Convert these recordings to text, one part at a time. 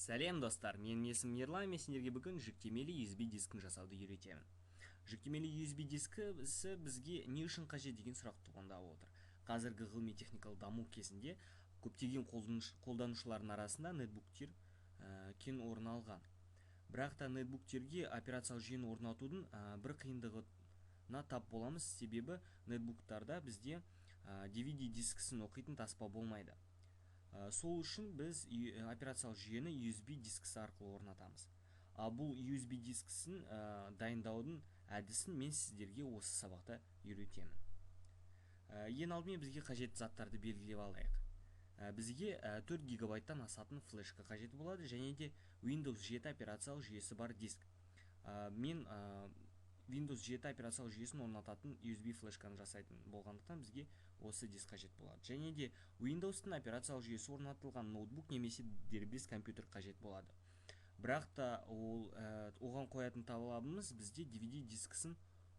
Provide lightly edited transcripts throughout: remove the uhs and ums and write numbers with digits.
Сәлем, достар! Менің есімім Ерлан, мен сендерге бүгін жүктемелі USB дискін жасауды үйретемін. Жүктемелі USB дискісі бізге не үшін қажет деген сұрақ туындап отыр. Қазіргі ғылыми техникалық даму кезінде көптеген қолданушылардың арасында нетбуктер кең орын алған. Бірақ та нетбуктерге операциялық жүйені орнатудың бір қиындығына тап боламыз, себебі нетбуктарда бізде DVD дискісін оқитын таспа болмайды. Сол үшін біз операциялық жүйені USB дискісі арқылы орнатамыз. Ал бұл USB дискісін дайындаудың әдісін мен сіздерге осы сабақта үйретемін. Ең алдымен бізге қажетті заттарды белгілеп алайық. Бізге 4 гигабайттан асатын флешка қажет болады және де Windows 7 операциялық жүйесі бар диск. Мен Windows 7 операциялық жүйесін орнататын USB флешканы жасайтын болғандықтан, бізге осы диск қажет болады. Және де Windows'тың операциялық жүйесі орнатылған ноутбук немесе дербес компьютер қажет болады. Бірақ та оған қоятын талабымыз: бізде DVD дискісін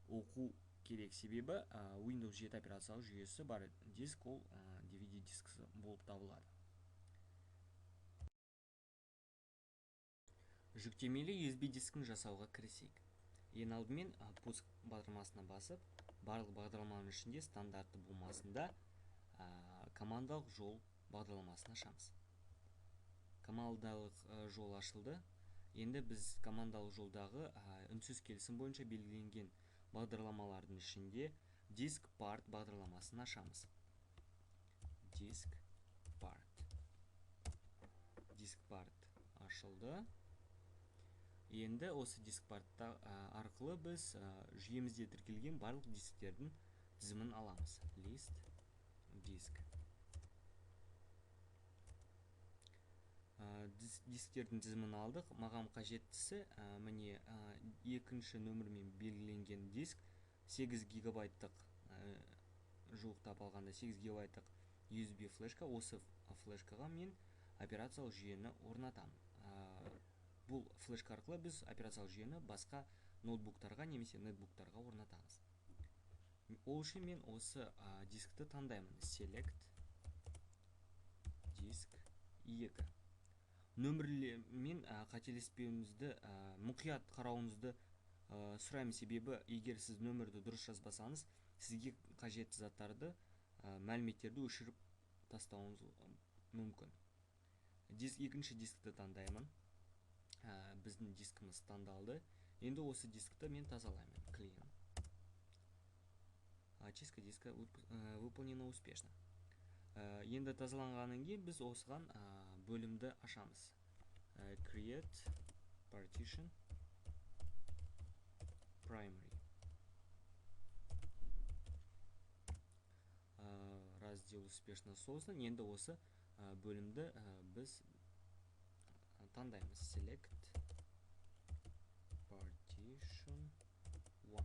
оқу керек, себебі Windows 7 операциялық жүйесі бар диск ол DVD дискісі болып табылады. Жүктемелі USB дискін жасауға кірісейік. Ең алдымен пуск батырмасына басып, барлық бағдарламаның ішінде стандартты бумасында командалық жол бағдарламасын ашамыз. Командалық жол ашылды. Енді біз командалық жолдағы үнсіз келісім бойынша белгіленген бағдарламалардың ішінде DiskPart бағдарламасын ашамыз. DiskPart. DiskPart ашылды. Енді осы DiskPart арқылы біз жүйемізде тіркелген барлық дисктердің тізімін аламыз. List disk. Дисктердің тізімін алдық. Маған қажеттісі, міне, екінші нөмірмен белгіленген диск, 8 гигабайттық, жуықтап алғанда 8 гигабайттық USB флешка. Осы флешкаға мен операциялық жүйені орнатамын. Бұл флешка арқылы біз операциялық жүйені басқа ноутбуктарға немесе нетбуктарға орнатамыз. Ол үшін мен осы дискті таңдаймын. Select диск 2. Нөмірлермен қателеспеуіңізді, мұқият қарауыңызды сұраймын, себебі егер сіз нөмірді дұрыс жазбасаңыз, сізге қажетті заттарды, мәліметтерді өшіріп тастауыңыз мүмкін. Екінші дискті таңдаймын. Біздің дискіміз таңдалды. Енді осы дискті мен тазалаймын. Clean. Очистка диска выполнена успешно. Енді тазаланғаннан кейін біз осыған бөлімді ашамыз. Create partition primary. Раздел успешно создан. Енді осы бөлімді біз таңдаймыз. Select partition 1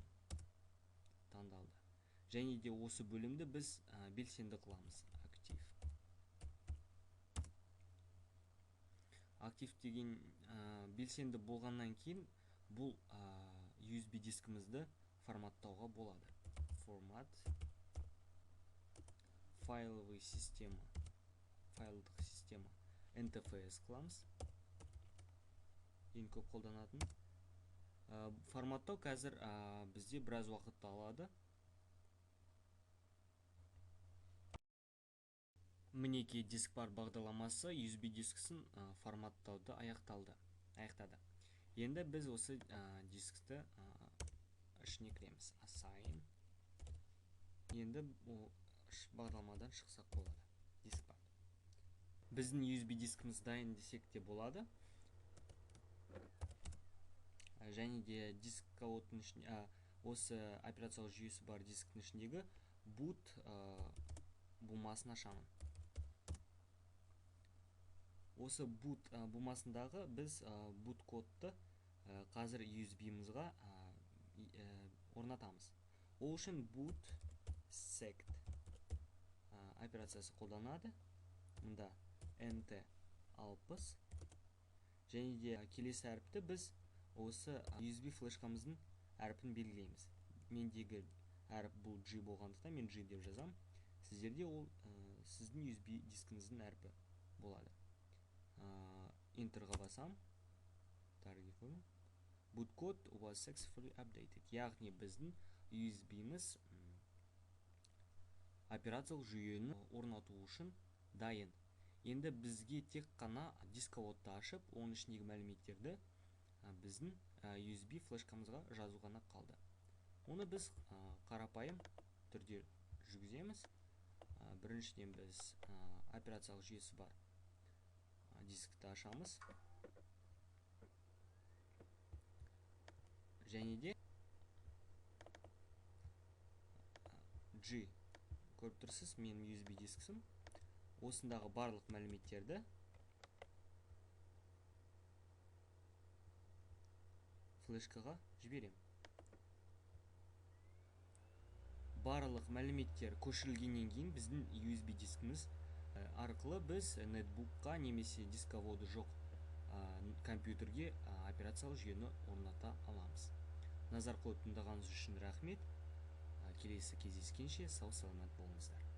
таңдалды. Және де осы бөлімді біз белсенді қыламыз. Актив. Актив деген, белсенді болғаннан кейін бұл USB дискімізді форматтауға болады. Формат файловый система, файлдық система NTFS қыламыз. Ең көп қолданатын. Форматтау қазір бізде біраз уақытты алады. Мінекей, DiskPart бағдарламасы USB дискісін форматтауды аяқтады. Енді біз осы дискті ішіне кіреміз. Assign. Енді ол бағдарламадан шықсақ болады. DiskPart. Біздің USB дискіміз дайын десек те болады. Және де диск кодтың ішінде, осы операциялық жүйесі бар дисктің ішіндегі boot бумасын ашамын. Осы boot бумасындағы біз boot кодты қазір U S B-мызға орнатамыз. Ол үшін boot sect операциясы қолданады. Мұнда NT60 және де келесі әріпті біз осы USB флешкамыздың әрпін белгілейміз. Мендегі әріп бұл G болғандықтан мен G деп жазамын. Сіздерде ол сіздің USB дискіңіздің әрпі болады. Enter'ға басам. Boot code was successfully updated. Яғни біздің USB-міз операциялық жүйені орнату үшін дайын. Енді бізге тек қана дисководты ашып, оның ішіндегі мәліметтерді біздің USB флешкамызға жазу ғана қалды. Оны біз қарапайым түрде жүргіземіз. Біріншіден біз операциялық жүйесі бар дискті ашамыз. Және де G көріп тұрсыз, менің USB дискісім. Осындағы барлық мәліметтерді флешкаға жіберем. Барлық мәліметтер көшірілгеннен кейін біздің USB дискіміз арқылы біз нетбукқа немесе дисководы жоқ компьютерге операциялық жүйені орната аламыз. Назар қойып тыңдағаныңыз үшін рахмет. Келесі кездескенше сау саламат болыңыздар.